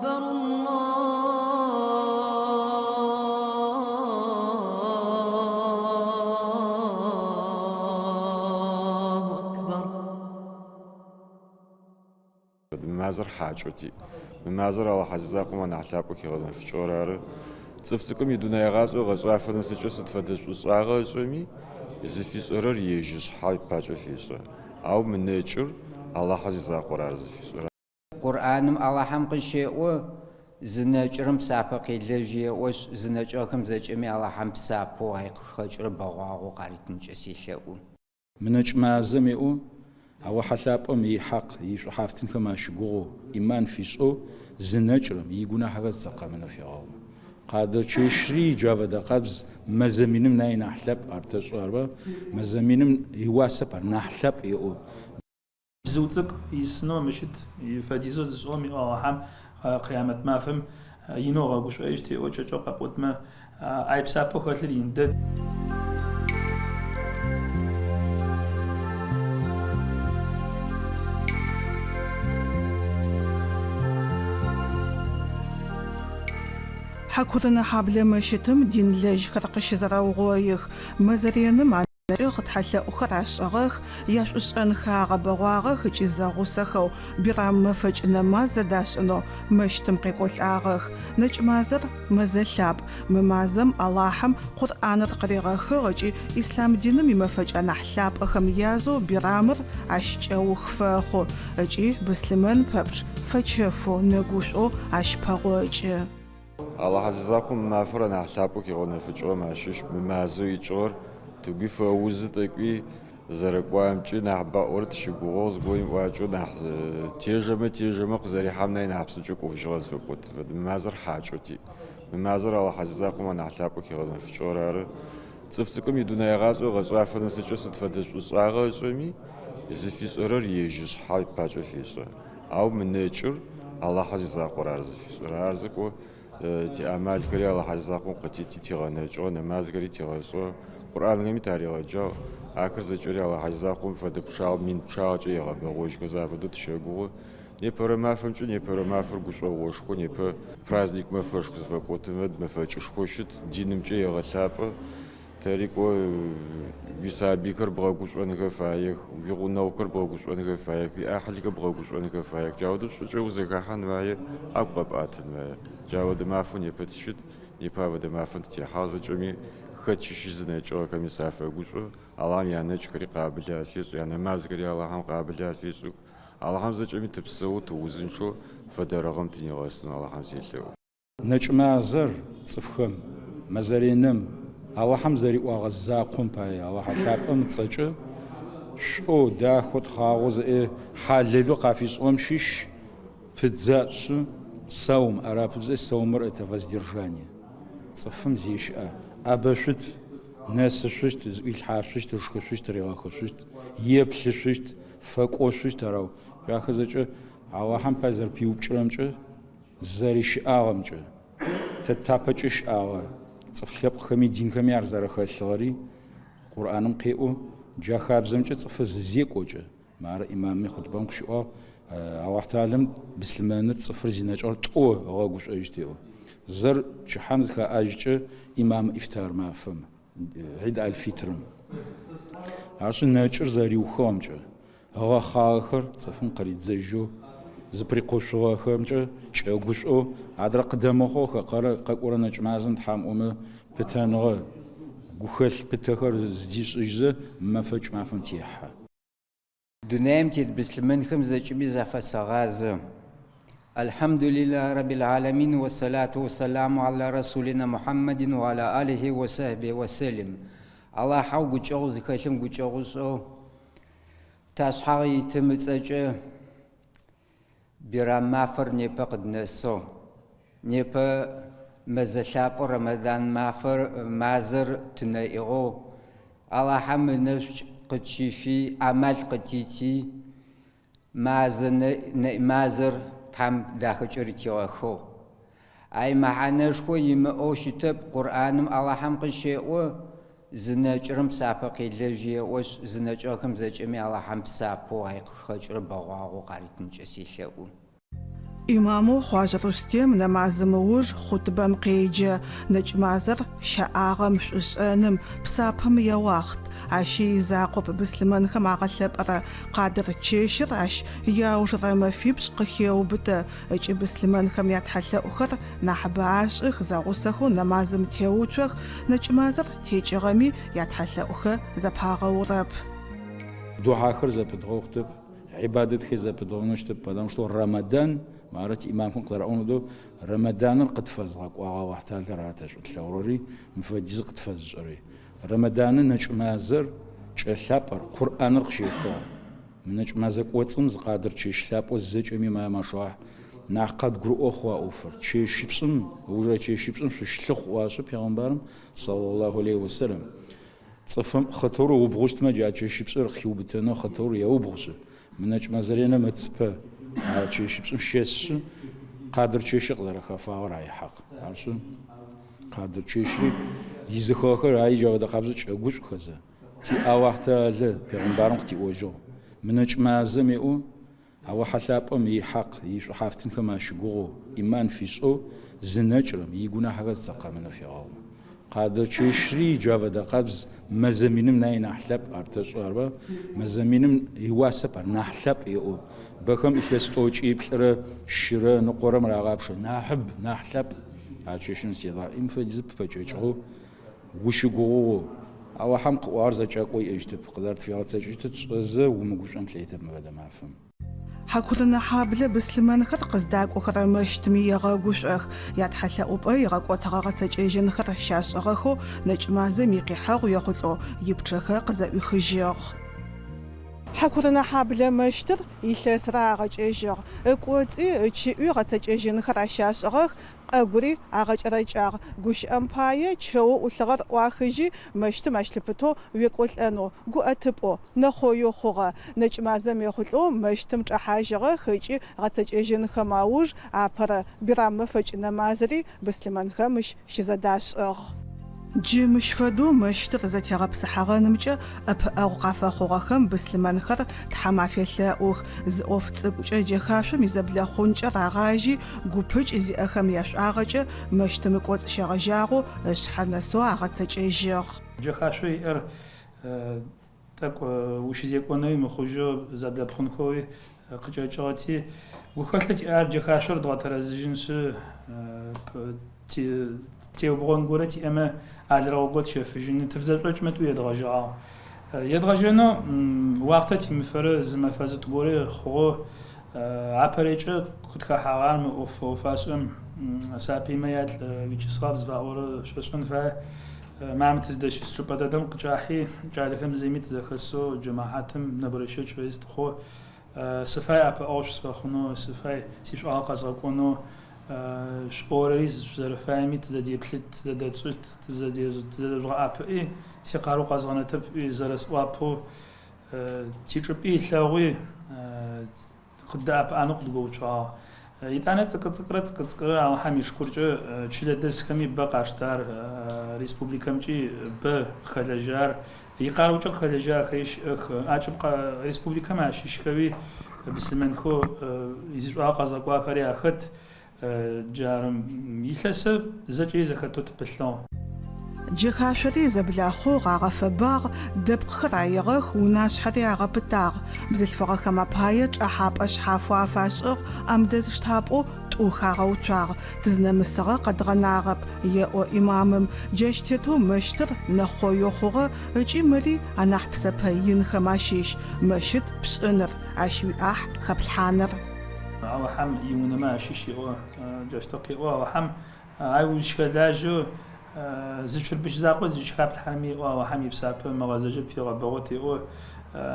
أكبر الله أكبر. Мы мазэр хьакӏэу тиӏ. Мы мазэр Алахь зизакъом анахь лъапӏэу хигъэнэфыкӏыгъэр ары. Цӏыф цӏыкӏум идунэе гъашӏэ ыгъэшӏафэ нэсыкӏэ сыд фэдэ шӏушӏагъэ ышӏэми, зыфишӏэрэр ежь ышъхьэ пакӏэ фешӏэ. Ау мы нэкӏыр Алахьэ зизакъор ары зыфишӏэрэр. Къурӏаным Алахьэм къыщеӏо, Зынэкӏырэм псапэ къелэжьы еӏошъ, зынэкӏыгъэхэм зэкӏэми Алахьэм псапэу ай къыхэкӏырэ бэгъуагъэу къаритынкӏэ селъэӏу. Мы нэкӏ мазэм еӏо, Алахьэ лъапӏэм ихьакъ, ишӏухьафтынхэм ащыгугъэу, ӏиман фишӏэу зынэкӏырэм, игунахьэхэр зыцэ къэмынэу фегъэгъу. Къадыр чэщри джа фэдэ къабз, мэзэ миным най нахь лъапӏ, ар тэшӏэ, арба? Мэзэ миным иуасэп ар, нахь лъапӏ еӏо. Бзыу цӏыкӏу исынэу мэщыт фэдизэу зышӏыгъэм еӏо Алахьэм къыямэт мафэм инэу ыгъэгушӏоищт еӏо кӏэкӏэу къэпӏотмэ, ай псапэу хэлъыр ин дэд. Хьакурынэхьаблэ мэщытым динлэжьхэр къыщызэрэугъоих. Мэзэреным анэкӏыгъ, тхьэлъэӏухэр ашӏыгъэх, яшӏушӏэнхэр агъэбэгъуагъэх ыкӏи зэгъусэхэу Бирам мэфэкӏ нэмаз зэдашӏынэу мэщытым къекӏолӏагъэх. Нэкӏмазэр мэзэ лъапӏ. Мы мазэм Алахьым Къурӏаныр къыригъэхыгъ ыкӏи ислъам диным имэфэкӏ анахь лъапӏэхэм язэу Бирамыр ащ кӏэух фэхъу ыкӏи быслъымэн пэпчъ фэчэфэу, нэгушӏоу ащ пэгъокӏы. Алахьэ зизакъом мы мафэр анахь лъапӏэу хигъэнэфыкӏыгъэм ащыщ мы мазэу икӏыгъэр тыгуи фэузы тӏэкӏуи зэрэкӏуамкӏи нахь баӏорэ тыщыгугъыгъ, зыгорэм иӏуакӏэу нахь тежэмэ тежэмэ къызэрихьам най нахь псынкӏэу кӏожьыгъэ зыфэпӏот фэд. Мы мазэр хьакӏэу тиӏ. Мы мазэр Алахьэ зизакъом анахь лъапӏэу хигъэнэфыкӏыгъэр ары. Цӏыф цӏыкӏум идунэе гъашӏэ ыгъэшӏафэ нэсыкӏэ сыд фэдэ шӏушӏагъэ ышӏэми, зыфишӏэрэр ежь ышъхьэ пакӏэ фешӏэ. Ау мы нэкӏыр Алахьэ зизакъор ары зыфишӏэрэр. Ар зыкӏо тиамалхэри Алахьэ зизакъом къытити тигъэнэкӏыгъэ, нэмазхэри тигъэшӏыгъ, Къурӏанхэми таригъэджагъ. Ахэр зэкӏэри Алахьэ зизакъом фэдэ пчъагъэ, мин пчъагъэкӏэ егъэбэгъожьхэзэ афэдэу тыщэгугъы. Непэрэ мафэмкӏэ непэрэ мафэр гушӏогъошхо, непэ праздник мэфэшху зыфэпӏотын фэд, мэфэкӏышхо щыт, динымкӏэ егъэлъапӏэ. Тэри кӏо уисабыйхэр бгъэгушӏонхэ фаех, уигъунэгъухэр бгъэгушӏонхэ фаех, уиӏахьылхэр бгъэгушӏонхэ фаех. Джау фэдэу шӏукӏэ узэхэхьан фае, агу къэпӏатын фае. Джау фэдэ мафэу непэ тыщыт, непэ афэдэ мафэм тытехьагъ зэкӏэми, хэт щыщи зынэкӏыгъэхэми сафэгушӏо. Алахьым янэкӏхэри къабыл афешӏ, янэмазхэри Алахьым къабыл афешӏых. Алахьым зэкӏэми тыпсэу, тыузынчъэу фэдэрэгъэм тынигъэсынэу Алахьым селъэӏу. Нэкӏмазэр цӏыфхэм, мэзэренэм, Алахьэм зэриӏуагъэ закъом пае, Алахьэ лъапӏэм ыцӏэкӏэ шӏоу, дахэу, тхъагъоу зыӏе хьалэлэу къафишӏыгъэм щыщ пыдзаӏшъы саум, арапыбзэ саумыр это воздержание. Цӏыфым зещыӏэ, ӏэбэшъут, нэсышъущт, зыӏуилъхьашъущт, ышхышъущт, ригъэхышъущт, еплъышъущт, фэкӏошъущт, арау ахэр зэкӏэ Алахьэм пае зэрэпиупкӏырэмкӏэ, зэрищыӏагъэмкӏэ, тэ тапэкӏэ щыӏагъэ цӏыф лъэпкъхэми динхэми ар зэрэхэлъыгъэри Къурӏаным къеӏо, джа хабзэмкӏэ цӏыфыр зызекӏокӏэ, мары имамми хъутбэм къыщиӏуагъ, Алахьталэм быслъымэныр цӏыфыр зинэкӏыгъэр тӏо ыгъэгушӏожьыт еӏо. Зэр пчыхьэм зыхаӏажькӏэ имам ифтар мафэм, Гьид аль-Фитрым. Арышъ, нэкӏыр зэриухыгъэмкӏэ, Ыгъэхъагъэхэр цӏыфым къыридзэжьэу, зыпырикъушъугъэхэмкӏэ кӏэгушӏоу, адрэ къыдэмыхъоу хэкъэрэ къэкӏорэ нэкӏмазэм Тхьам ӏомэ пытэныгъэ, гухэлъ пытэхэр зыдишӏыжьзэ мэфэкӏ мафэм техьэ. Дунаим тет быслъымэнхэм зэкӏэми зафэсэгъазэ. Алхьамдулиллахь раббил гьаламин уэссалату уэссаламу гьала расулина Мухьаммадин уа гьала алихи уэ сахьбихи уэ сэлим. Алахьэу гукӏэгъу зыхэлъым гукӏэгъушӏэу Ташъхьагъ итым ыцӏэкӏэ Бирам мафэр непэ къыднэсыгъ. Непэ мэзэ лъапӏэу Рэмэдан мафэр, мазэр тынэӏигъэу, Алахьэм ынэшӏу къытщифи, амал къытити, мазэ мазэр Тхьэм дахэкӏэ рытигъэхыгъ. Ай мэхьанэшхо имыӏэу щытэп, Къурӏаным Алахьэм къыщеӏо, Зынэкӏырэм псапэ къелэжьы еӏошъ, зынэкӏыгъэхэм зэкӏэми Алахьэм псапэу ай къыхэкӏырэ бэгъуагъэу къаритынкӏэ селъэӏу. Имамэу Хъуажъ Рустем нэмазым ыуж хъутбэм къеджэ. Нэкӏмазэр щэӏагъэм, шӏушӏэным, псапэм яуахът. Ащи изакъоп, быслъымэнхэм агъэлъэпӏэрэ Къадыр чэщыр ащ иаужырэ мэфипшӏ къыхеубытэ ыкӏи быслъымэнхэм ятхьэлъэӏухэр нахьыбэ ашӏых, зэгъусэхэу нэмазым теуцох, нэкӏмазэр текӏыгъэми ятхьэлъэӏухэр зэпагъэурэп. Духьахэр зэпыдгъэу хъутэп, гьибадэтхэр зэпыдгъэунэу щытэп, потому что Рэмэдан, мары тиӏимамхэм къызэраӏон фэдэу, Рэмэданыр къытфэзгъэкӏуагъэ Аллахь Талэр ары тэ шӏу тлъэгъурэри, мы фэдиз къытфэзышӏэри. Рэмэданы нэкӏмазэр кӏэ лъапӏэр, Къурӏаныр къыщехыгъ. Мы нэкӏмазэ кӏоцӏым зы Къадыр чэщ лъапӏэу зэкӏэми мая машаллахь нахь къэдгурыӏо хъугъэ а ӏофыр. Чэщипшӏым, ыужырэ чэщипшӏым шъущлъыхъу ыӏуашъы пегъэмбарым, саллаллаху алейхи вэсэлэм. Цӏыфым хъытыур ыубгъущтмэ, джа чэщипшӏыр къыхиубытэнэу хъытыур еубгъушъы, мы нэкӏмэзэ реным ыцыпэ а чэщипшӏым щесшъы, Къадыр чэщыр къызэрэхэфагъэр ар ихьакъ. Арышъы, Къадыр чэщри изыхыгъэхэр аи джа фэдэ къабзэу кӏэгушӏухэзэ, ти Аллахь Тэалэ пегъымбарым къытиӏожьыгъ, Мы нэкӏмазэм еӏо, Алахьэ лъапӏэм ихьакъ, ишӏухьафтынхэм ащыгугъэу, ӏиман фишӏэу зынэкӏырэм, игунахьэхэр зыцэ къэмынэу фегъэгъу. Къадыр чэщри джа фэдэ къабз, мэзэ миным най нахь лъапӏ, ар тэшӏэ, арба? Мэзэ миным иуасэп ар, нахь лъапӏ еӏо. Бэхэм илъэс тӏокӏиплӏырэ щырэ ныкъорэм рагъапшэ, нахьыб, нахь лъапӏ. А чэщым зелаӏи, мы фэдизыр ппэкӏэкӏыгъэу, Ущыгугъыгъэу, Алахьэм къыӏуагъэр зэкӏакӏо иӏэщтэп, къызэрэтфигъэцэкӏэщтыр тшӏэзэ, умыгушӏон плъэкӏытэп мы фэдэ мафэм. Хьакурынэхьаблэ быслъымэнхэр къыздакӏохэрэ мэщытми егъэгушӏох. Ятхьэлъэӏупӏэ игъэкӏотыгъэ гъэцэкӏэжьынхэр щашӏыгъэхэу Нэкӏмазэм икъихьэгъу ехъулӏэу ипчъэхэр къызэӏуихыжьыгъ. Хьакурынэхьаблэ мэщытыр илъэсрэ агъэкӏэжьыгъ. Ыкӏоцӏи ычыӏуи гъэцэкӏэжьынхэр ащашӏыгъэх, Пӏэгури агъэкӏэрэкӏагъ. Гущыӏэм пае, чэоу ӏулъыгъэр ӏуахыжьи, мэщытым ащ лъыпытэу уекӏолӏэнэу, гуӏэтыпӏэу, нэхъоеу хъугъэ. Нэкӏмазэм ехъулӏэу мэщытым чӏэхьажьыгъэх ыкӏи гъэцэкӏэжьынхэм ауж апэрэ Бирам мэфэкӏ нэмазри быслъымэнхэм мыщ щызэдашӏыгъ. Джы мыщ фэдэу мэщытыр зэтегъэпсыхьэгъэнымкӏэ ӏэпыӏэгъу къафэхъугъэхэм быслъымэнхэр Тхьэм афелъэӏух. Зы ӏоф цӏыкӏукӏэ джэхашъом изэблэхъункӏэ рагъажьи, гупыкӏ зиӏэхэм яшӏуагъэкӏэ мэщытым ыкӏоцӏ щегъэжьагъэу ышъхьэ нэсэу агъэцэкӏэжьыгъ. Джэхашъоу иӏэр тӏэкӏу ущызекӏонэуи мыхъужьэу зэблэпхъунхэуи къычӏэкӏыгъэти, гухэлъэу тиӏэр джэхашъор дгъэтэрэзыжьыншъы, теубгъон горэ тиӏэмэ, алрэгъу горэ тщэфыжьын, тыфзэшӏокӏмэ тӏуи едгъэжьэгъагъ. Едгъэжьэнэу уахътэ тимыфэрэ зы мэфэ зытӏу горэ хъугъэу апэрэкӏэ къытхэхьэгъагъэр мы ӏоф фэӏо-фашӏэм Сапыймэ ялӏ Вячеслав зыфаӏорэр шъошӏэн фае. Мамэ тыздэщыс чӏыпӏэ дэдэм къычӏахьи, кӏалэхэм зэми тызэхэсэу джэмэхьатым нэбгырэ щэкӏ фэдиз тыхъоу, сыфай ӏэпыӏэгъу шъусфэхъунэу, сыфай сишӏуагъэ къэзгъэкӏонэу, шъуӏорэри шъузэрэфаеми тызэдеплъыт, тызэдэтшӏыт, тызэдэжъугъэӏэпыӏи, сикъарыу къэзгъэнэтэп ыӏуи зэрэсӏуапэу, тичӏыпӏи ылъэгъуи, Къыддэӏэпыӏэнэу къыдгоуцуагъ. Етӏанэ цӏыкӏу-цӏыкӏурэ цӏыкӏу-цӏыкӏурэ Алахьэм ишыкуркӏэ чылэдэсхэми бэ къаштар, республикэмкӏи бэ къыхэлэжьар, икъарыукӏэ къыхэлэжьахэри щыӏэх. ӏэкӏыб республикэм ащыщхэуи быслъымэнхэу зишӏуагъэ къэзгъэкӏуахэри ахэт. Джары илъэсэ зэкӏэри зэхэтэу тыпылъыгъ. Джэхашъори зэблахъугъ, агъэфэбагъ, дэпкъхэр аигъэх, унашъхьэри агъэпытагъ. Бзылъфыгъэхэм апае чӏэхьапӏэ шъхьафэу афашӏыгъ, амдэз штапӏэу тӏу хагъэуцуагъ. Тызнэмысыгъэ къэдгъэнагъэп, еӏо ӏимамым. Джащ тетэу мэщытыр нэхъоеу хъугъэ ыкӏи мыри анахь псэпэ инхэм ащыщ, мэщыт пшӏыныр, ащ уиӏахь хэплъхьаныр. Алахьэм иунэмэ ащыщ еӏо, джащтэу къеӏо Алахьэм. Ай узщыхэлажьэу зы чырбыщ закъо зыщыхаплъхьэрэми еӏо Алахьэм ипсапэ мыгъэзэжьэу пфигъэбэгъот еӏо.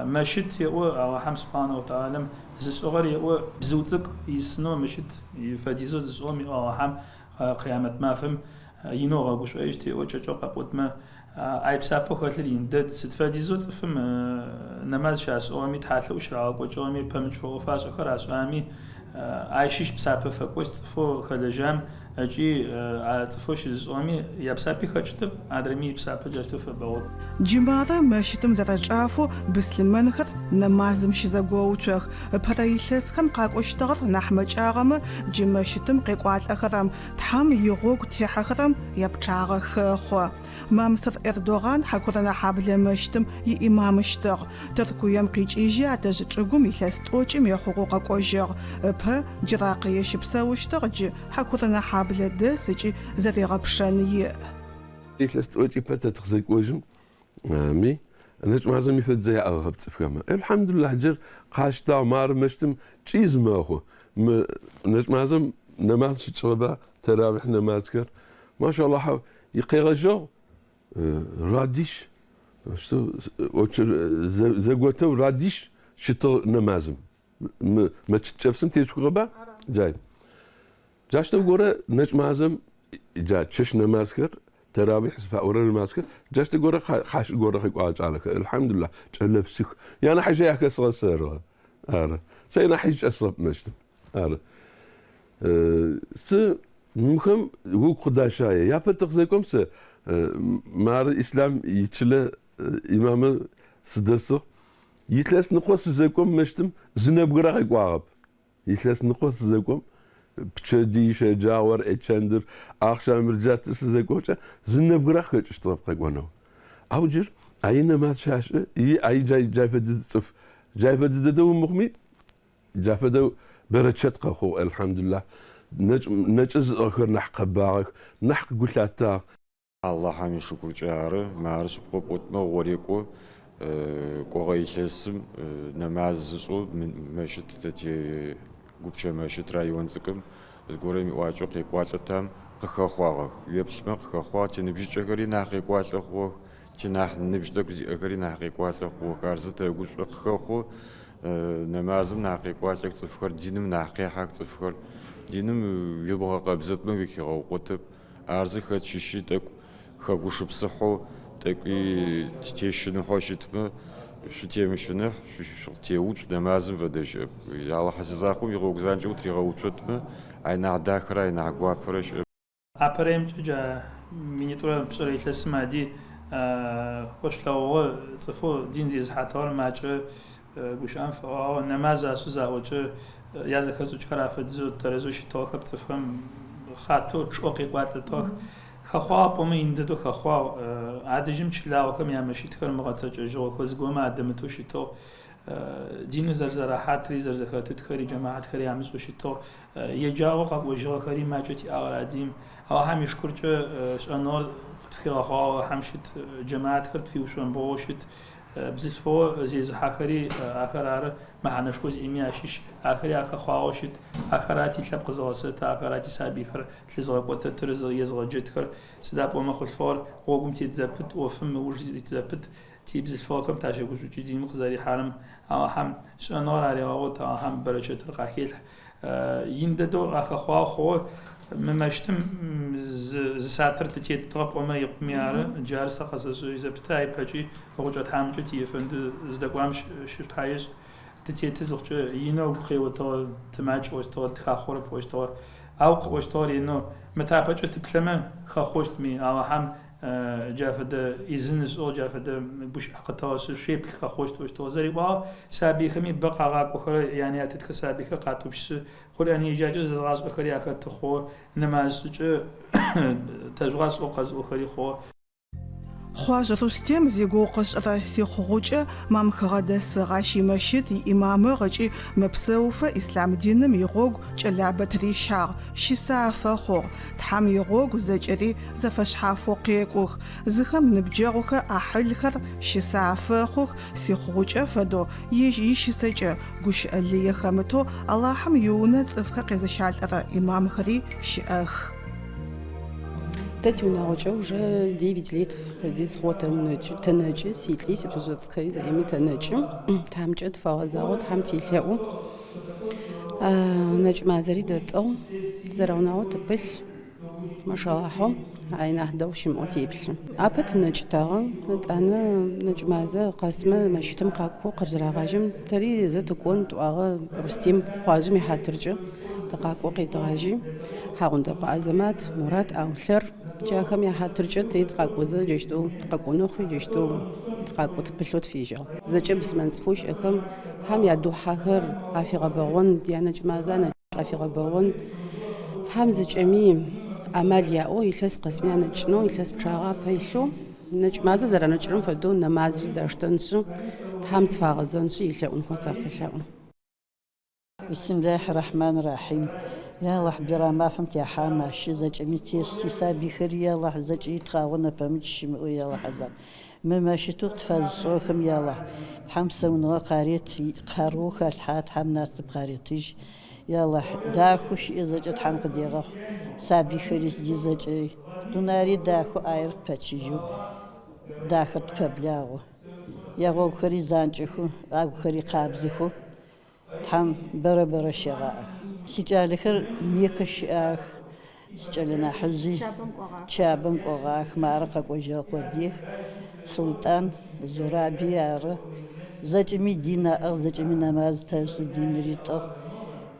Мэщыт еӏо Алахьэм субхьанэ уа тэӏалэм зышӏыгъэр еӏо бзыу цӏыкӏу исынэу мэщыт фэдизэу зышӏыгъэм еӏо Алахьэм къыямэт мафэм инэу ыгъэгушӏоищт еӏо кӏэкӏэу къэпӏотмэ. Ай псапэу хэлъыр ин дэд. Сыд фэдизэу цӏыфым нэмаз щашӏыгъэми, тхьалъэӏу щырагъэкӏокӏыгъэми, пэмыкӏ фэӏо-фашӏэхэр ашӏами. Ащ щыщ псапэ фэкӏощт цӏыфэу хэлэжьам ыкӏи а цӏыфэу щызышӏыгъэми япсапи хэкӏытэп, адрэми ипсапэ джащтэу фэбэгъот. Джы мары мэщытым зэрэчӏафэу быслъымэнхэр нэмазым щызэгоуцох. Ыпэрэ илъэсхэм къакӏощтыгъэр нахь мэкӏагъэмэ, джы мэщытым къекӏуалӏэхэрэм, Тхьэм игъогу техьэхэрэм япчъагъэ хэхъо. Мамсыр Эрдогъан Хьакурынэхьаблэ мэщытым иӏимамыщтыгъ. Тыркуем къикӏыжьи адэжь чӏыгум илъэс тӏокӏым ехъугъэу къэкӏожьыгъ. Ыпэ Джыракъые щыпсэущтыгъ, джы Хьакурынэхьаблэ дэс ыкӏи зэригъэпшэн иӏ. Илъэс тӏокӏипэ тэ тыкъызэкӏожьым ми, нэкӏ мазэм ифэдзэ яӏэгъэхэп цӏыфхэмэ. Элхьамдуллахь, джыр къаштагъ, мары мэщытым чӏиз мэхъу. Мы нэкӏ мазэм нэмаз щытшӏыгъэба, тэрауихь нэмазхэр. Машаллахь, Икъегъэжьэгъу радищ, зэготэу радищ щытыгъ нэмазым. Мы мэчыт кӏэпсым тешъухыгъэба? Джай. Джащтэу горэ нэкӏ мазэм джа чэщ нэмазхэр, тэрауихь зыфаӏорэ нэмазхэр, джащтэу горэ хьашӏ горэ къекӏуагъ кӏалэхэр. Элхьамдуллахь, кӏэлэпсых. Янахьыжъ яхэсыгъэ сэрыгъэ. Ары. Сэ нахьыжъ чӏэсыгъэп мэщытым. Ары. Сы мыхэм угу къыдащае. Япэ тыкъызэкӏом сэ мары Ислъам ичылэ имамэ сыдэсыгъ. Илъэс ныкъо сызэкӏом мэщытым зы нэбгырэ къекӏуагъэп. Илъэс ныкъо сызэкӏом пчэдый, щэджагъор, эчэндыр, ахъшамыр джастыр сызэкӏокӏэ зы нэбгырэ къыхэкӏыщтыгъэп къэкӏонэу. Ау джыр аи нэмаз щашӏы, и аи джай фэдиз цӏыф. Джай фэдиз дэдэ умыхъуми Джа фэдэу бэрэчэт къэхъугъ, элхьамдуллахь. Нэкӏы зыӏыгъхэр нахь къэбагъэх, нахь гу лъатагъ. Алахьэм ишыкуркӏэ ары, мары шъыпкъэу пӏотмэ, гъорекӏо кӏогъэ илъэсым нэмаз зышӏэу мэщыт тэ ти гупчэ мэщыт район цӏыкӏум зыгорэм иӏуакӏэу къекӏуалӏэ там къыхэхъуагъэх. Уеплъмэ къыхэхъуагъ, тиныбжьыкӏэхэри нахь къекӏуалӏэ хъугъэх. Тинахь ныбжь тӏэкӏу зиӏэхэри нахь къекӏуалӏэ хъугъэх. Ар зы тэгушӏо къыхэхъу, нэмазым нахь къекӏуалӏэх цӏыфхэр, диным нахь къехьэх цӏыфхэр. Диным уимыгъэкъэбзэтмэ уихигъэукъотэп. Ар зы хэт щыщи тӏэкӏу хэгушыпсыхьэу, тӏэкӏуи тещыныхьэу щытмэ, шъутемыщыныхь, шъукъытеуцу, нэмазым фэдэ щыӏэп. Алахь зизакъом игъогу занкӏэу утыригъэуцотмэ, ай нахь дахэрэ ай нахь гуапэрэ щыӏэп. Апэрэмкӏэ джа минитӏурэ пшӏырэ илъэсым ади кӏо шъулъэгъугъэ цӏыфэу дин зезыхьатыгъэр макӏэ гущыӏэм фэӏуагъэу, нэмаз ашӏы заӏокӏэ язэхэшӏыкӏхэр афэдизэу тэрэзэу щытыгъэхэп, цӏыфхэм хъатэу чъыӏэу къекӏуалӏэтыгъэх. Хэхъуагъ пӏомэ ин дэдэу хэхъуагъ. Адэжьым чылагъохэм ямэщытхэр мыгъэцэкӏэжьыгъэхэу, зыгомэ адэмытэу щытыгъ. Диныр зэрэзэрахьатри, зэрэзэхэтытхэри, джэмэхьатхэри амышӏэу щытыгъ. Еджагъэу къэкӏожьыгъэхэри макӏэ тиӏагъэр Адыим. Алахьэм ишыкуркӏэ шӏэныгъэр къытфихигъэхъуагъэу Алахьэм щыт, джэмэхьатхэр тфиушъомбгъугъэу щыт. Бзылъфыгъэу зезыхьэхэри ахэр ары, мэхьанэшхо зиӏэми ащыщ. Ахэри ахэхъуагъэу щыт. Ахэра тилъэпкъ зыгъэсэт, ахэра тисабыйхэр лъызыгъэкӏотэтыр, езыгъэджэтхэр. Сыда пӏомэ хъулъфыгъэр гъогум тет зэпыт, ӏофым ыуж ит зэпыт. Тибзылъфыгъэхэм тащэгушӏукӏы диным къызэрихьарэм, Алахьэм шӏэныгъэр арегъэгъот, Алахьэм бэрэчэтыр къахелъхь. Ин дэдэу ахэхъуагъ хъугъэ. Мы мэщытым зы сатыр тытетыгъэ пӏомэ икъуми ары. Джары сэ къэсэшӏэжьы зэпыты, ай пэкӏи Гъукӏэ тхьамыкӏэ тиефэнды зыдэкӏуам щышъутхьаешӏ. Тытеты зыхъукӏэ инэу ыгу къеотыгъэ, тымакӏ ыӏощтыгъэ, тыхахъорэп ыӏощтыгъэ. Ау къыӏощтыгъэ ренэу, мы тапэкӏэ тыплъэмэ, хэхъощтми, Алахьэм Джа фэдэ ӏизын ышӏыгъ, джа фэдэ гущыӏэ къытыгъэшъы, шъуеплъ хэхъощт ыӏощтыгъ. Зэриӏуагъ, сабыйхэми бэ къагъакӏохэрэ, янэ-ятэтхэ сабыйхэр къатӏупщы, Къурӏан еджакӏэ зэзгъашӏэхэри ахэты хъугъэ, нэмаз шӏыкӏэ тэжъугъашӏ ӏоу къэзыӏохэри хъугъэ. Хъуажъ Рустем зигугъу къышӏырэ Сихъу Гъукӏэ Мамхыгъэ дэсыгъ, ащ имэщыт иӏимамыгъ ыкӏи мэпсэуфэ ислъам диным игъогу кӏэлабэ тырищагъ, щысэ афэхъугъ. Тхьэм игъогу зэкӏэри зэфэшъхьафэу къекӏух. Зыхэм ныбджэгъухэр, ӏахьылхэр щысэ афэхъух, Сихъу Гъукӏэ фэдэу ежь ищысэкӏэ гущыӏэ лые хэмытэу Алахьым иунэ цӏыфхэр къезыщалӏэрэ имамхэри щыӏэх. Тэ тиунагъокӏэ уже девять лет фэдиз хъугъэ тэнэкӏы, силӏи сипшъэшъэ цӏыкӏухэри зэӏэми тэнэкӏы. Тхьамкӏэ тыфэгъэзагъэу Тхьэм телъэӏу. Нэкӏ мазэри дэтӏыгъ, зэрэунагъоу тыпылъ. Машалахьу, ай нахь дэгъу щымыӏэу теплъы. Апэ тынэкӏытагъэ, ытӏанэ нэкӏ мазэ къэсмэ мэщытым къакӏоу къызырагъажьэм, тэри зэ тыкӏон тӏуагъэ Рустем Хъуажъым ихьатыркӏэ тыкъакӏоу къедгъажьи, Хьагъундэкъо Азэмат, Мурат Аулъэр, джахэм яхьатыркӏэ тэри тыкъакӏозэ джащтэу тыкъэкӏонэу хъуи, джащтэу тыкъакӏо тыпылъэу тыфежьагъ. Зэкӏэ быслъымэн цӏыфэу щыӏэхэм Тхьэм ядухьэхэр афигъэбэгъон, янэкӏ мазэ анэкӏ афигъэбэгъон. Тхьэм зэкӏэми амал яӏэу илъэс къэсми анэкӏынэу, илъэс пчъагъэ апэ илъэу, нэкӏ мазэ зэранэкӏырэм фэдэу нэмазри даштэншъы, Тхьэм зыфагъэзэншъы, елъэӏунхэу сафэлъаӏо. Бисмиллахь рахьман рахьим. Я Аллахь, Бирам мафэм техьам ащы зэкӏэми тес, тисабыйхэри, я Аллахь, зэкӏэри тхъагъо нэпэмыкӏ щымыӏэу, я Аллахь азап. Мы мэщытэу къытфэзышӏыгъэхэм, я Аллахь, Тхьэм псэуныгъэ къарет, къарыу хэлъхьа, Тхьэм насып къаретыжь. Я Аллахь, дахэу щыӏэ зэкӏэ Тхьэм къыдегъэхъу, сабыйхэри сыди зэкӏэри. Дунаири дахэу ӏаер тпэчыжьэу, дахэр тпэблагъэу. Ягъогухэри занкӏэхэу, агухэри къабзэхэу Тхьэм бэрэ-бэрэ щегъаӏэх. Сикӏалэхэр Меккэ щыӏэх, сикӏэлэ нахьыжъи Чабэм кӏогъах, мары къэкӏожьыгъэ къодыех, Султӏан, Зураби ары. Зэкӏэми дин аӏыгъ, зэкӏэми нэмаз тэшӏы, динри тӏыгъ.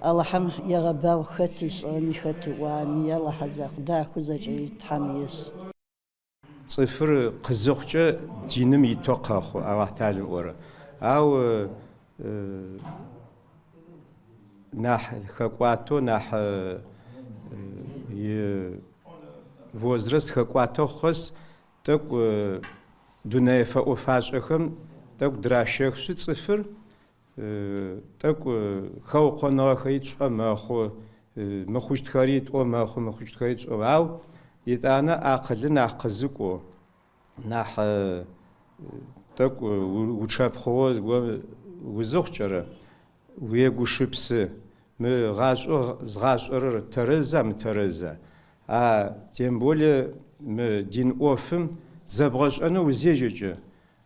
Алахьэм егъэбагъу хэт ышӏыгъэми, хэт ыӏуагъэми, Алахьэ закъу, дахэу зэкӏэри Тхьэм ешӏ. Цӏыфыр къызыхъукӏэ диным итэу къэхъу, Алахьталым ыӏорэ. Ау нахь хэкӏуатэу, нахь и возраст хэкӏуатэ хъу къэс тӏэкӏу дунэе фэӏо-фашӏэхэм тӏэкӏу дыращэхышъы цӏыфыр Тӏэкӏу хэукъоныгъэхэри тшӏэ мэхъу, мыхъущтхэри тӏо мэхъу, мыхъущтхэри тшӏэ. Ау етӏанэ акъылыр нахь къызыкӏоу, нахь тӏэкӏу учъэпхъыгъэу зыгор узыхъукӏэрэ, уегушыпсы, мы гъашӏэу згъашӏэрэр тэрэза, мытэрэза? А тем более мы дин ӏофым зэбгъэшӏэнэу узежьэкӏэ,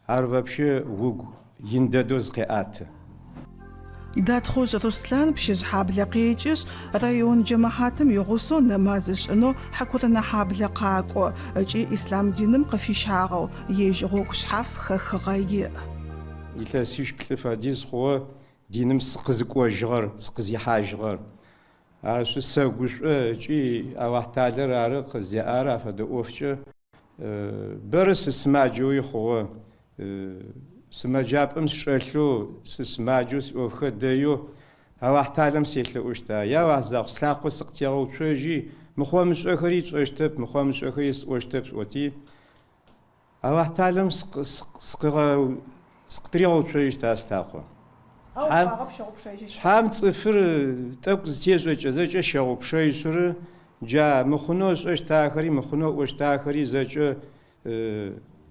Ар вообще угу ин дэдэу зыкъеӏэты. Датхъужъ Руслъан Пщыжъхьаблэ къекӏышъ, район джэмэхьатым игъусэу нэмаз ышӏынэу Хьакурынэхьаблэ къакӏо ыкӏи ислъам диным къыфищагъэу ежь гъогу шъхьаф хэхыгъэ иӏ. Илъэсищ-плӏы фэдиз хъугъэ диным сыкъызыкӏожьыгъэр, сыкъызихьажьыгъэр. Арышъы сэгушӏо ыкӏи Алахьталэр ары къыздеӏар афэдэ ӏофкӏэ. Бэрэ сысымаджэуи хъугъэ. Сымэджапӏэм сычӏэлъэу, сысымаджэу, сиӏофхэр дэеу Алахьталэм селъэӏущта? Я Алахь закъу, слъакъо сыкъытегъэуцожьи, мыхъо-мышӏэхэри тшӏэщтэп, мыхъо-мышӏэхэри сӏощтэп сӏоти, Алахьталэм сыкъытыригъэуцожьыщта слъакъо? Шъхьам цӏыфыр тӏэкӏу зытешӏэкӏэ зэкӏэ щэгъупшэжьышъуры, джа мыхъунэу ышӏэщтахэри, мыхъунэу ыӏощтахэри зэкӏэ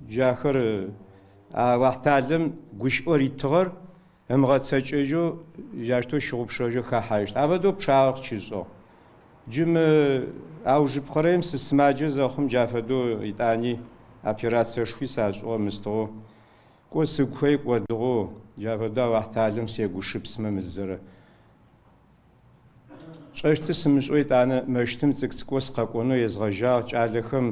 джахэр Алахьталэм гущыӏэу ритыгъэр ымыгъэцэкӏэжьэу джащтэу щыгъупшэжьэу хэхьажьыщт. Афэдэу пчъагъэ къысщышӏыгъ. Джы мы аужыпкъэрэм сысымаджэ зэхъум джа фэдэу итӏани операциешхуи сашӏыгъэ мыстыгъэу, кӏо сыгухэри кӏодыгъэу, джа фэдэу Алахьталэм сегушыпсымэ мызэрэ. Тшӏэщтыр сымышӏэу итӏанэ мэщытым цӏыкӏу-цӏыкӏоу сыкъэкӏонэу езгъэжьагъ кӏалэхэм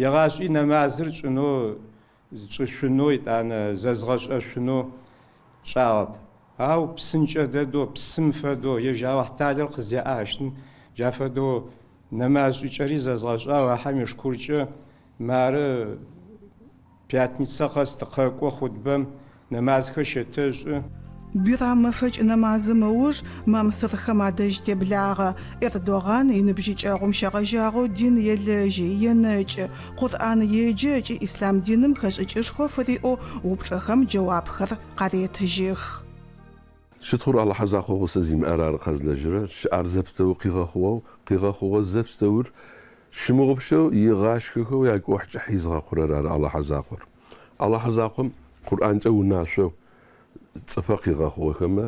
егъашӏи нэмазыр тшӏынэу Тшӏышъунэу итӏанэ зэзгъэшӏэшъунэу тшӏагъэп. Ау псынкӏэ дэдэу, псым фэдэу, ежь Алахьталэр къыздеӏащтым, джа фэдэу нэмаз шӏыкӏэри зэзгъэшӏагъ, Алахьэм ишыкуркӏэ мары пятницэ къэс тыкъэкӏо хъутбэм, Нэмазхэр щэтэшӏы. Бирам мэфэкӏ нэмазым ыуж Мамсырхэм адэжь теблагъэ. Эрдогъан иныбжьыкӏэгъум щегъэжьагъэу дин елэжьы, енэкӏы, Къурӏан еджэ ыкӏи ислъам диным хэшӏыкӏышхо фыриӏэу упчӏэхэм джэуапхэр къаретыжьых. Щытхъур Алахьэ закъоу гъусэ зимыӏэр ары къэзылэжьырэр, щыӏэр зэпстэур къигъэхъугъэу, къигъэхъугъэ зэпстэур щымыгъупшэу игъашхэхэу якӏухь кӏыхь изыгъэхъурэр ары Алахьэ закъор. Алахьэ закъом Къурӏанкӏэ унашъоу цӏыфэ къигъэхъугъэхэмэ,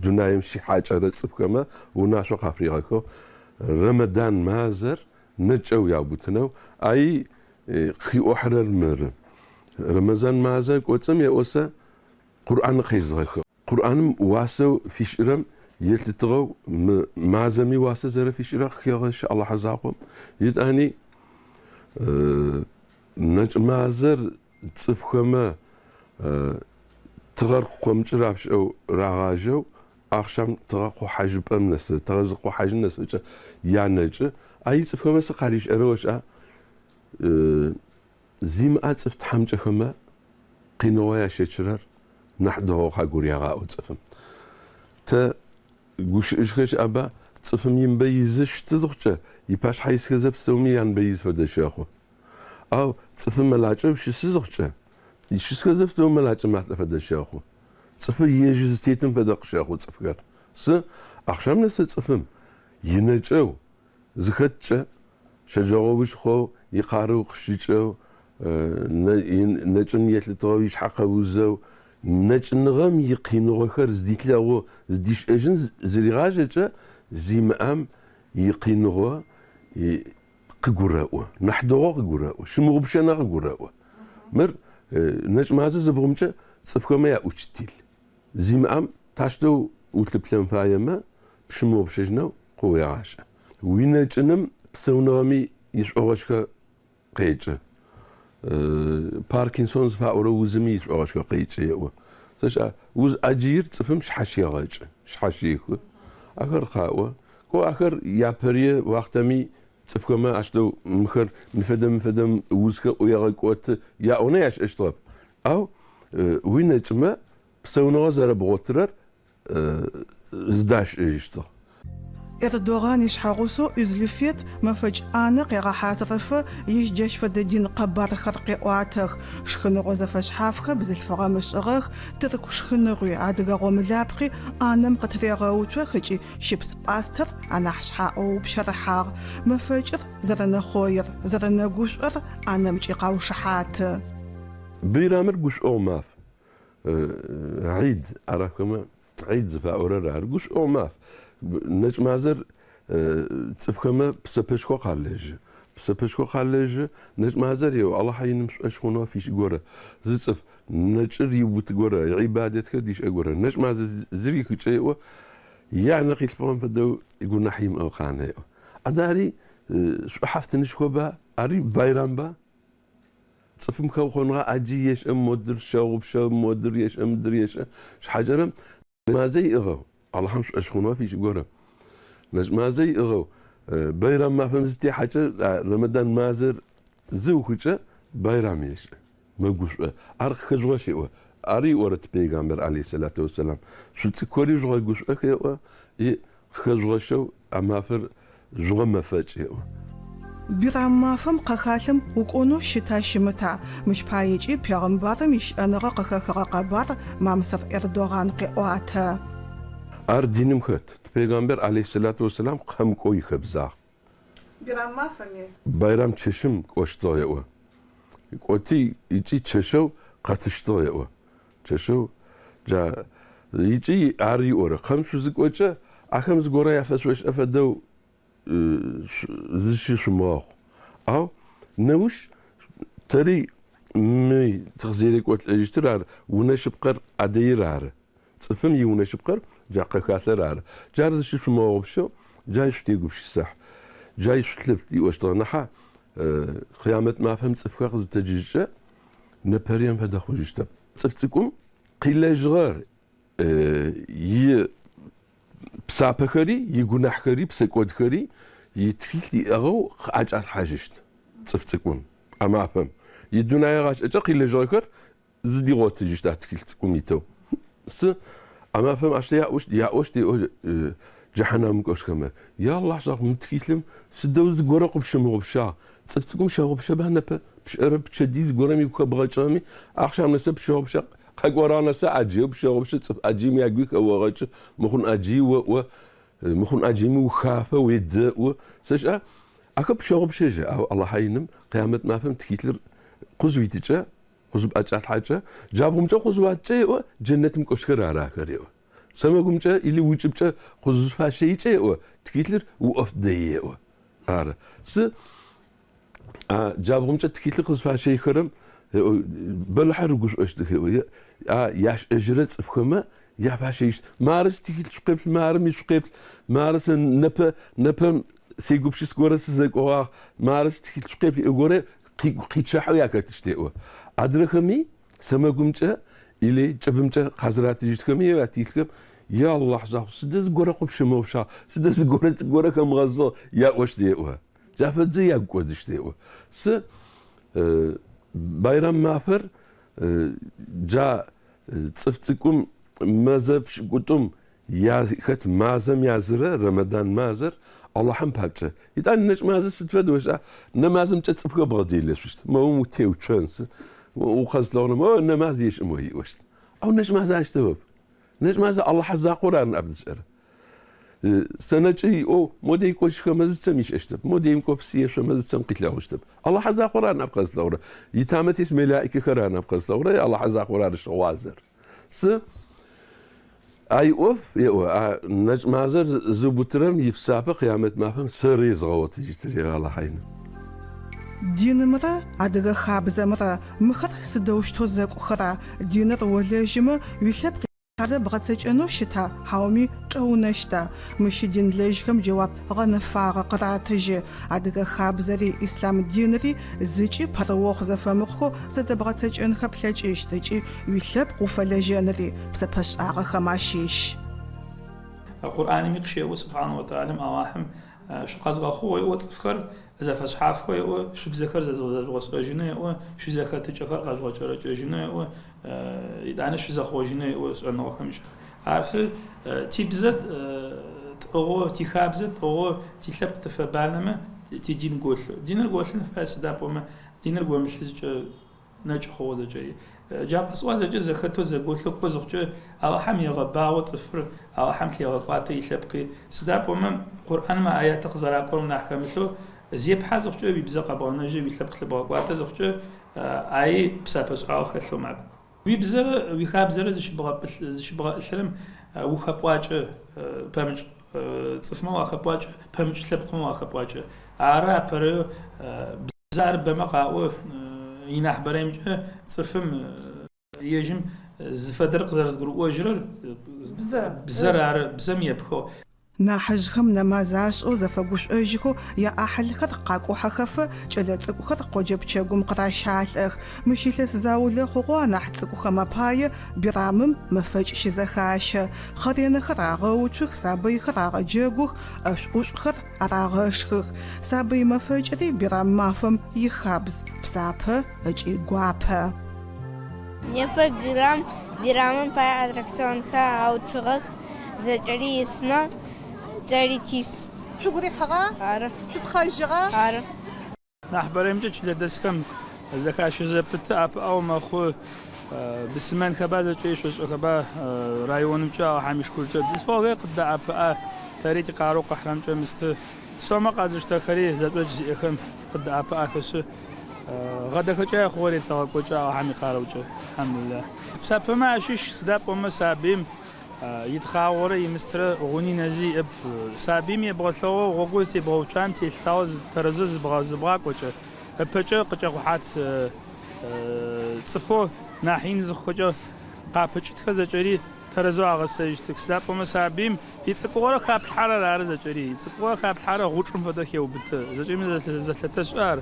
дунаим щихьакӏэрэ цӏыфхэмэ унашъо къафыригъэхыгъ Рэмэдан мазэр нэкӏэу яубытынэу, ай къыӏохьырэр мыры. Рэмэзан мазэ кӏоцӏым еӏосэ Къурӏан къезгъэхыгъ. Къурӏаным уасэу фишӏырэм Елъытыгъэу мы мазэми уасэ зэрэфишӏырэр къыхегъэщы Алахьэ закъом. Етӏани нэкӏ мазэр цӏыфхэмэ тыгъэр къыкъомыкӏы рапшӏэу рагъажьэу, ахъшам тыгъэ къохьажьыпӏэм нэсы, тыгъэ зыкъохьажьым нэсыфэкӏэ янэкӏы. Ай цӏыфхэмэ сы къаришӏэрэ ошӏа? Зимыӏэ цӏыф тхьамыкӏэхэмэ къиныгъо ящэчырэр нахь дэгъоу къагурегъаӏо цӏыфым. Тэ гущыӏэжьхэр щыӏэба, цӏыфым иныбэ изы щыты зыхъукӏэ, ипашъхьэ исхэр зэпстэуми яныбэ из фэдэ щэхъу. Ау цӏыфым мэлакӏэу щысы зыхъукӏэ, щысхэр зэпстэуми мэлакӏэ малӏэ фэдэ щэхъу. Цӏыфыр ежь зытетым фэдэ къыщэхъу цӏыфхэр. Сы ахъшам нэсэ цӏыфым инэкӏэу зыхэткӏэ, щэджэгъоуж хъоу, икъарыу къыщыкӏэу, нэкӏым елъытыгъэу ишъхьэ къэузэу, нэкӏыныгъэм икъиныгъохэр зыдилъэгъу, зыдишӏэжьын зыригъажьэкӏэ, зимыӏэм икъиныгъо къыгурэӏо, нахь дэгъоу къыгурэӏо, щымыгъупшэнэу къыгурэӏо. Мыр нэкӏ мазэ зы бгъумкӏэ цӏыфхэмэ яучитель. Зимыӏэм тащтэу улъыплъэн фаемэ, пщымыгъупшэжьынэу къыуегъашӏэ. Уинэкӏыным псэуныгъэми ишӏогъэшхо къекӏы. Паркинсон зыфаӏорэ узыми ишӏогъэшхо къекӏы еӏо. Сэшӏа, уз ӏаджыир цӏыфым шъхьащегъэкӏы, шъхьащехы. Ахэр къаӏо. Кӏо, ахэр япэрые уахътэми цӏыфхэмэ ащтэу мыхэр мыфэдэ мыфэдэ узхэр ӏуегъэкӏоты яӏонэу яшӏэщтыгъэп. Ау уинэкӏымэ псэуныгъэ зэрэбгъотырэр зыдашӏэжьыщтыгъ. Эрдогъан ишъхьэгъусэу Узлюфет мэфэкӏ ӏанэ къегъэхьазырыфэ ежь джащ фэдэ дин къэбархэр къеӏуатэх. Шхыныгъо зэфэшъхьафхэр бзылъфыгъэм ышӏыгъэх, тырку шхыныгъуи, адыгэ гъомылапхъи ӏанэм къытырегъэуцох ыкӏи щыпс-пӏастэр анахь шъхьаӏэу упщэрыхьагъ. Мэфэкӏыр зэрэнэхъоир, зэрэнэгушӏор ӏанэмкӏи къаушыхьаты. Быйрамыр гушӏогъу маф. Гьид, арабхэмэ гьид зыфаӏорэр ары. Гушӏогъу маф. Нэкӏ мазэр цӏыфхэмэ псэпэшхо къалэжьы. Псэпэшхо къалэжьы. Нэкӏ мазэр еӏо, Алахьэ иным шӏошъхъуныгъэ фишӏ горэ, зы цӏыф нэкӏыр иубыт горэ, гьибадэтхэр дишӏэ горэ, нэкӏ мазэ зырихыкӏэ еӏо, янэ къилъфыгъэм фэдэу гунахь имыӏэу къанэ еӏо. Адэ ари шӏухьафтынышхоба, ари байрамба? Цӏыфым хэукъоныгъэ ӏаджи ешӏэ, модыр щэгъупшэ, модыр ешӏэ, мыдыр ешӏэ. Шъхьакӏэрэм мазэ иӏыгъэу, Алахьым шӏошъхъуныгъэ фишӏ горэ. Нэкӏ мазэ иӏыгъэу, байрам мафэм зытехьэкӏэ, Рэмэдан мазэр зыухыкӏэ, байрам ешӏы, мэгушӏо. Ар къыхэжъугъэщ еӏо. Ары иӏорэт пейгамбер алейхьисалату уассалам. Шъуцӏыкӏухэри жъугъэгушӏох еӏо, и Къыхэжъугъэщэу а мафэр жъугъэмэфэкӏ, еӏо. Бирам мафэм къэхалъэм укӏонэу щыта щымыта? Мыщ паекӏи пегъымбарым ищыӏэныгъэ къыхэхыгъэ къэбар Мамсыр Эрдогъан къеӏуатэ. Ар диным хэт. Типегъэмбар алейхьисалату уассалам къэм кӏоу ихэбзагъ. Бирам мафэми? Байрам чэщым кӏощтыгъ, еӏо. Кӏоти ыкӏи чэщэу къэтыщтыгъ, еӏо. Чэщэу джа ыкӏи ар иӏорэ. Къэм шъузыкӏокӏэ, ахэм зыгорэ яфэшъошӏэ фэдэу зыщышъумыгъэхъу. Ау неущ тэри мы тыкъызэрекӏолӏэжьыщтыр ар унэ шъыпкъэр Адэир ары. Цӏыфым иунэ шъыпкъэр джа къэхалъэр ары. Джар зыщышъумыгъэгъупшэу джай шъутегупшысыхь, джай шъулъыплъ иӏощтыгъэ нахьа хъыямэт мафэм цӏыфхэр къызытэджыжькӏэ Непэрием фэдэ хъужьыщтэп. Цӏыф цӏыкӏум къилэжьыгъэр и псапэхэри, игунахьхэри, псэкӏодхэри итхылъ иӏыгъэу къыӏэкӏалъхьажьыщт цӏыф цӏыкӏум а мафэм. Идунае гъашӏэкӏэ къилэжьыгъэхэр зыдигъотыжьыщт а тхылъ цӏыкӏум итэу. Сы а мафэм ащ яӏощт, яӏощт еӏо джэхьанамым кӏощтхэмэ. Я Аллахь закъу, мы тхылъым сыдэу зыгорэ къыпщымыгъупшагъ. Цӏыф цӏыкӏум щэгъупшэба непэ? Пшӏэрэп, пчэдый зыгорэм игу хэбгъэкӏыгъэми, ахъшам нэсэ пщэгъупшэ, къэкӏорагъ нэсэ ӏаджыеу пщэгъупшэ, цӏыф ӏаджыем ягуи хэогъэкӏы, мыхъун ӏаджыи оӏо, мыхъун ӏаджыеми ухафэ, уедэӏу. Сэшӏа, ахэр пщэгъупшэжьы, ау Алахьэ иным къямэт мафэм тхылъыр къызуитыкӏэ, къызыпӏэкӏалъхьэкӏэ, джабгъумкӏэ къызуаткӏэ еӏо, джэнэтым кӏощтхэр ары ахэр еӏо. Сэмэгумкӏэ или укӏыбкӏэ къызыфащэикӏэ еӏо, тхылъыр уӏоф дэи еӏо. Ары. Сы а джабгъумкӏэ тхылъыр къызфащэихэрэм еӏо, бэлыхьэ рыгушӏощтых еӏо. А яшӏэжьырэ цӏыфхэмэ яфащэищт. Мары ситхылъ шъукъеплъ, мары ми шъукъеплъ, мары сэ непэ, непэм сегупшыс горэ сызэкӏогъагъ, мары ситхылъ шъукъеплъ иӏо горэ къичъыхьэу яхэтыщт еӏо. Адрэхэми сэмэгумкӏэ или кӏыбымкӏэ къазыратыжьыщтхэми е ятхылъхэм Я Аллахь закъу, сыдэ зыгорэ къыпщымыгъупшагъ, сыдэ зыгорэ цӏыкӏу горэ хэмыгъэзыгъ яӏощт еӏо. Джа фэдзэ ягу кӏодыщт еӏо. Сы байрам мафэр джа цӏыф цӏыкӏум мэзэ пшӏыкӏутӏум яхэт мазэм язырэ Рэмэдан мазэр Аллахьым папкӏэ. Итӏани нэкӏ мазэр сыд фэд ошӏа? Нэмазымкӏэ цӏыфхэр бгъэделэшъущт. Моум утеуцон сы укъэзылъэгъурэм о нэмаз ешӏы мо иӏощт. Ау нэкӏ мазэ ащтэуэп. Нэкӏ мазэ Аллахьэ закъор ары ныӏэп зышӏэрэр. Сэнэкӏы иӏэу модей кӏо шхэмэ зы цэм ишӏэщтэп, модейм кӏо псы ешъомэ зы цэм къилъэгъущтэп. Аллахьэ закъор ары ныӏэп къэзылъэгъурэр. Итамэ тес мелаикэхэр ары ныӏэп къэзылъэгъурэр, Аллахьэ закъор ары щыгъуазэр. Сы а иӏоф, еӏо, а нэкӏ мазэр зыубытырэм ипсапэ къыямэт мафэм сэры езгъэгъотыжьыщтыр, еӏо Аллахьэ иным. Динымрэ адыгэ хабзэмрэ мыхэр сыдэущтэу зэкӏухэра? Диныр олэжьымэ, уилъэпкъ Хабзэ бгъэцэкӏэнэу щыта, хьауми чӏэунэщта? Мыщ динлэжьхэм джэуап гъэнэфагъэ къыратыжьы. Адыгэ хабзэри ислъам динри зыкӏи пэрыохъу зэфэмыхъухэу зэдэбгъэцэкӏэнхэ плъэкӏыщт ыкӏи уилъэпкъ уфэлэжьэнри псэпэшӏагъэхэм ащыщ. Къурӏаными къыщеӏо Субхьанэу ва Тэхьалэм Аллахьым шъукъэзгъэхъугъ еӏо цӏыфхэр зэфэшъхьафхэу еӏо, шъубзэхэр зэжъугъэшӏэжьынэу еӏо, шъуизэхэтыкӏэхэр къэжъугъэкӏэрэкӏэжьынэу еӏо, Етӏанэ шъузэхъожьынэу еӏо шӏэныгъэхэмкӏэ. Арышъы, тибзэ тӏыгъэу, тихабзэ тӏыгъэу, тилъэпкъ тыфэбанэмэ, тидин голъэу. Диныр голъын фае, сыда пӏомэ, диныр гомылъызкӏэ нэкӏ хъугъэ зэкӏэри. Джа къэсӏуа зэкӏэ зэхэтэу зэголъэу кӏо зыхъукӏэ, Алахьэм егъэбагъо цӏыфыр, Алахьэм лъегъэкӏуатэ илъэпкъи. Сыда пӏомэ, Къурӏанмэ аятэ къызэракӏорэм нахь хэмылъэу, зепхьэ зыхъукӏэ уибзэ къэбгъэнэжьы, уилъэпкъ лъыбгъэкӏуатэ зыхъукӏэ, Аи псапэшӏагъэ хэлъэу макӏо. Уибзэрэ уихабзэрэ зыщыбгъэӏылъырэм ухэпӏуакӏэ, пэмыкӏ цӏыфмэ уахэпӏуакӏэ, пэмыкӏ лъэпкъмэ уахэпӏуакӏэ. Ары апэрэу бзэ ар бэмэ къаӏо, инахьыбэрэмкӏэ цӏыфым ежьым зыфэдэр къызэрэзгурыӏожьырэр бзэр ары, бзэм епхыгъ. Нахьыжъхэм нэмаз ашӏэу зэфэгушӏожьхэу яӏахьылхэр къакӏухьэхэфэ, кӏэлэцӏыкӏухэр къоджэ пчэгум къыращалӏэх. Мыщ илъэс заулэ хъугъэу анахь цӏыкӏухэм апае Бирамым мэфэкӏ щызэхащэ. Хъэренэхэр агъэуцух, сабыйхэр агъэджэгух, ӏэшӏу-ӏушӏухэр арагъэшхых. Сабый мэфэкӏри Бирам мафэм ихабз, псапэ ыкӏи гуапэ. Непэ Бирам, Бирамым пае аттракционхэр агъэуцугъэх. Зэкӏэри исынэу тэри тис. Шъугу рихьыгъа? Ары. Шъутхъэжьыгъа? Ары. Нахьыбэрэмкӏэ чылэдэсхэм зэхащэ зэпыты, ӏэпыӏэгъу мэхъу. Быслъымэнхэба зэкӏэри шъошӏэхэба районымкӏэ, Алахьэм ишыкуркӏэ. Бзылъфыгъэхэри къыддэӏэпыӏэ, тэри тикъарыу къыхьырэмкӏэ мысты. Сомэ къэзыштэхэри зэшӏокӏ зиӏэхэм къыддэӏэпыӏэхэшъы, гъэдэхэкӏае хъугъэ ретэгъэкӏокӏы Алахьэм икъарыукӏэ. Алхьамдулиллахь. Псапэмэ ащыщ, сыда пӏомэ сабыим Итхъагъорэ имыстрэ гъуни нэзи иӏэп. Сабыим ебгъэлъэгъоу гъогоу зытебгъэуцуам телъытагъэу тэрэзэу зыбгъакӏокӏэ, ыпэкӏэ къыкӏэхъухьат цӏыфэу нахь ин зыхъухэкӏэ къапыкӏытхэр зэкӏэри тэрэзэу агъэсэжьытых. Сыда пӏомэ сабыим ицӏыкӏугъэрэ хаплъхьэрэр ары зэкӏэри. Ицӏыкӏугъэрэ хаплъхьэрэр гъучӏым фэдэу хеубытэ. Зэкӏэми зэлъэтэшӏэ ар.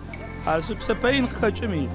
Арышъ, псэпэ ин къыхэкӏыми.